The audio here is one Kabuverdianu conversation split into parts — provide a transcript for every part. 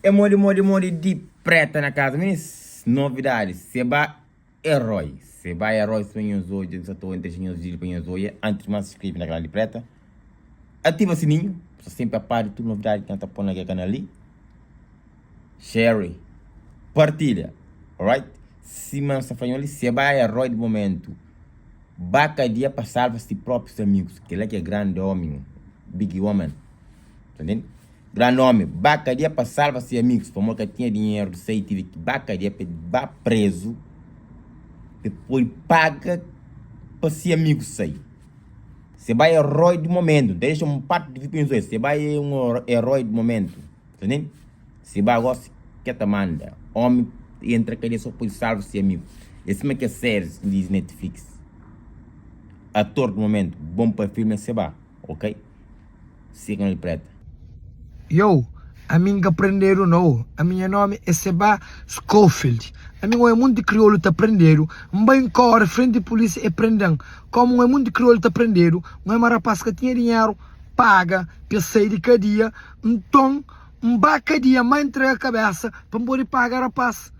É modi modi modi di preta na casa minis novidadi se ba heroi se ba heroi sima nhos odja nsa ta dexa nhos video pa nhos odja antis di mas inscreve na canal di preta ativa sininho pa sta sempre a par di tudo novidadi ki nta poi na kel canal li share partilha alright sima nsa fla nhos li se ba heroi di momento ba kadia pa salva si proprios amigos kela ki é grandi homi big woman ta ntende. Grandi omi ba kadia pa salva si amigus pamodi ka tinha dinheru di sai tive ki ba kadia pa ba prezu pa podi paga pa si amigus sai se ba eroi di momentu nta dexa un parti di vi pa nhos obi se ba e un eroi di momentu ta ntende se ba gosi ke ta manda omi entra kadia so podi salva si amigu e sima kes series di netflix ator di momentu bon pa filmi e se ba ok. Siga el preta. Yo, ami N ka prendedu no Ami nha nomi é Seba Scofield Ami N oia munti kriolu ta prendedu N bai N kore frenti pulisia e prenden Komu N oia munti kriolu ta prendedu N oia ma rapas ka tinha dinheru paga pa e sai di kadia Nton N ba kadia ma N ntrega kabesa pa N pode paga rapas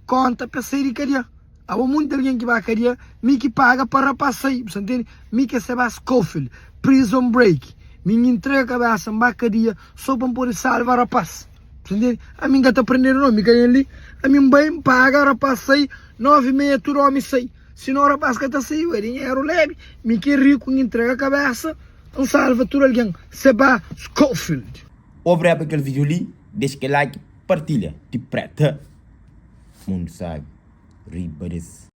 konta pa e sai di kadia. Abo munti algen ki ba kadia mi ki paga pa rapaz sai bu sa ntende mi ki é Sebas Scofield prison break mi ngi ntrega kabesa nba kadia so pa npode salva rapaz bu sa ntende ami nka ta prendedu no mi ka ben li ami nbai npaga rapaz sai 9 e meia tudu omi sai sino rapaz ka ta sai ué dinheru lebi mi ki é riku ngi ntrega kabesa nsalva tudu algen Sebas Scofield. Obrigado pa kel video li, dexa kel like, partilha, di preta, mundu sabi. Riba des.